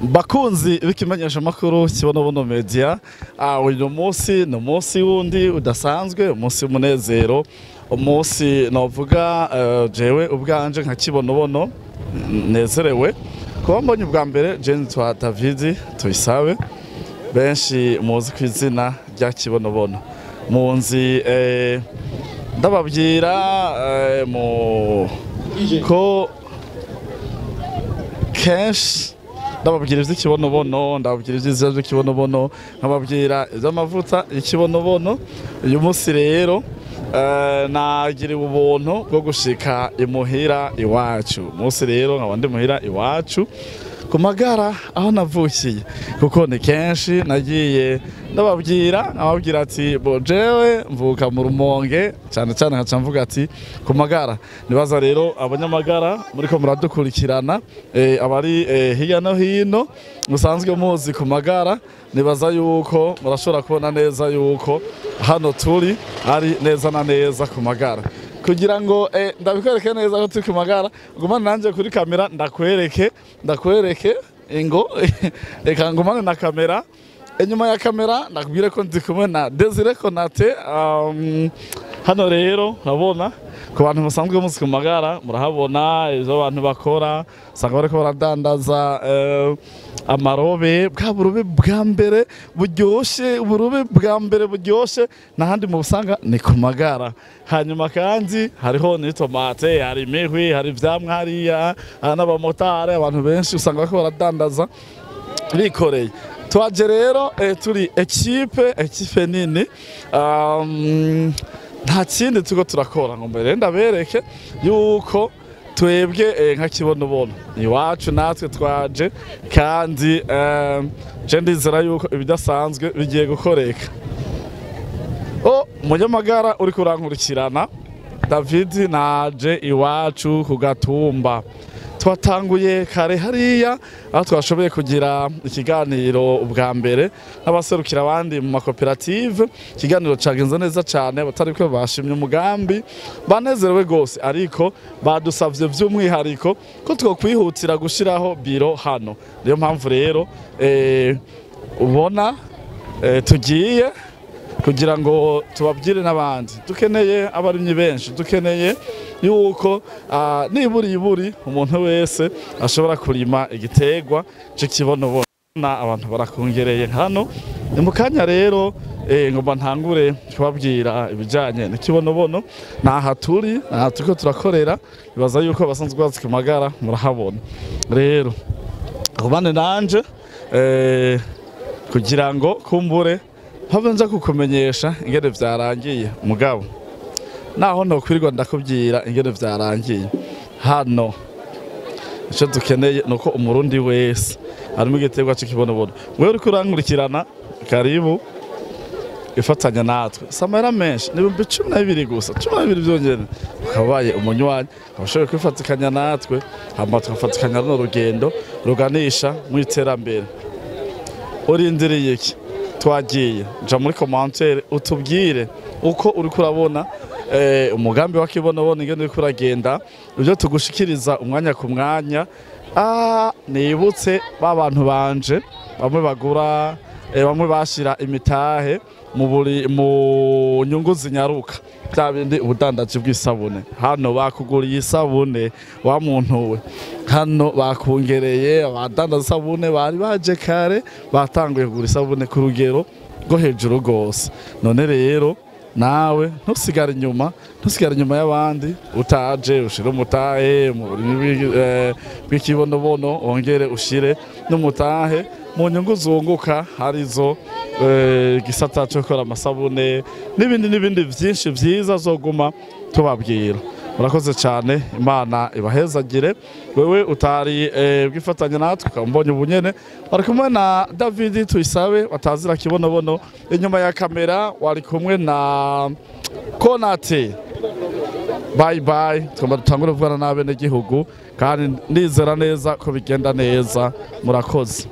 Bakunzi b'ikimenyesha makuru Kibonobono Media, uyu munsi ni umunsi wundi udasanzwe, umunsi w'umunezero, umunsi novuga jewe ubwanje nka Kibonobono nezerewe kuba mbonye ubwa mbere. Je nitwa David Tuyisabe, benshi muzi ku izina rya Kibonobono. Munzi ndababwira mu ko kenshi ndababwira ivy'ikibonobono, ndababwira ivyiza vy'ikibonobono, nkababwira ivy'amavuta y'ikibonobono. Uyu munsi rero nagiriwe ubuntu bwo gushika imuhira iwacu. Munsi rero nkaba ndi muhira iwacu ku Magara aho navukiye, kuko ni kenshi nagiye ndababwira, nkababwira ati bo jewe mvuka mu Rumonge, cyane cyane nkaca mvuga ati ku Magara. Nibaza rero abanyamagara muriko muradukurikirana, abari hirya no hino musanzwe muzi ku Magara, nibaza yuko murashobora kubona neza yuko hano turi ari neza na neza ku Magara. Kugira ngo ndabikwereke neza ko turi ku Magara, ngumane nanje kuri kamera ndakwereke ingo reka ngumane na kamera. Inyuma ya kamera ndakubwire ko ndi kumwe na Desire Konate. Hano rero urabona ku bantu musanzwe muzi ku Magara, murahabona ivyo abantu bakora, usanga bariko baradandaza amarobe, bwa burobe bwa mbere buryoshe, uburobe bwa mbere buryoshe n'ahandi mu busanga ni ku Magara. Hanyuma kandi hariho n'itomate, hari imihwi, hari ivyamwa hariya, hari n'abamotari, abantu benshi usanga bariko baradandaza bikoreye. Twaje rero turi ekipe nini, nta kindi turiko turakora ngo mbere ndabereke yuko twebwe nka Kibonobono iwacu natwe twaje, kandi je ndizera yuko ibidasanzwe bigiye gukoreka. O munyamagara uriko urankurikirana, David naje iwacu ku Gatumba. Twatanguye kare hariya aho twashoboye kugira ikiganiro ubwa mbere n'abaserukira abandi mu makoperative. Ikiganiro cagenze neza cane, abatari ko bashimye umugambi banezerewe gose, ariko badusavye vy'umwihariko ko twokwihutira gushiraho biro hano. Niyo mpamvu rero ubona tugiye kugira ngo tubabwire n'abandi. Dukeneye abarimyi benshi, dukeneye yuko niburi iburi umuntu wese ashobora kurima igiterwa c'ikibonobono. Abantu barakongereye hano. Ni mu kanya rero ngomba ntangure kubabwira ibijanye n'ikibonobono. Naha turi, aha turiko turakorera, bibaza yuko abasanzwe bazi ku Magara murahabona. Rero ubane nanje kugira ngo kumbure mpave nza kukumenyesha ingene vyarangiye. Mugabo naho nokwirirwa ndakubwira ingene vyarangiye, hano ico dukeneye nuko umurundi wese arimo igiterwa c'ikibonobono. Wewe uriko urankurikirana, karibu ifatanya natwe. Si amahera menshi, ni 12,000 gusa, 12 vyonyene, ukabaye umunywanyi, ukaba ushoboye kwifatikanya natwe, hama tugafatikanya runo rugendo ruganisha mu iterambere. Urindiriye iki? Twagiye ja muri commentaire utubwire uko uriko urabona umugambi wa Kibonobono ingene uriko uragenda, ibyo tugushikiriza umwanya ku mwanya. Nibutse ba bantu banje bamwe bagura, bamwe bashira imitahe mu buri mu nyungu zinyaruka, bya bindi ubudandaji bw'isabune. Hano bakuguriye isabune wa muntu we, hano bakongereye abadandaza isabune bari baje kare, batanguye kugura isabune ku rugero rwo hejuru rwose. None rero nawe ntusigare inyuma, ntusigare inyuma y'abandi, utaje ushire umutahe mu burimi bw'ikibonobono, wongere ushire n'umutahe mu nyungu zunguka, harizo igisata cyo gukora amasabune n'ibindi n'ibindi vyinshi vyiza zoguma tubabwira. Murakoze cyane, Imana ibahezagire. Wewe utari bwifatanya natwe ukambonye ubunyene, wari kumwe na David Tuyisabe watazira Kibonobono, inyuma ya kamera wari kumwe na Konate. Bye bye, tugomba dutangure kuvugana n'abenegihugu kandi ndizera neza ko bigenda neza. Murakoze.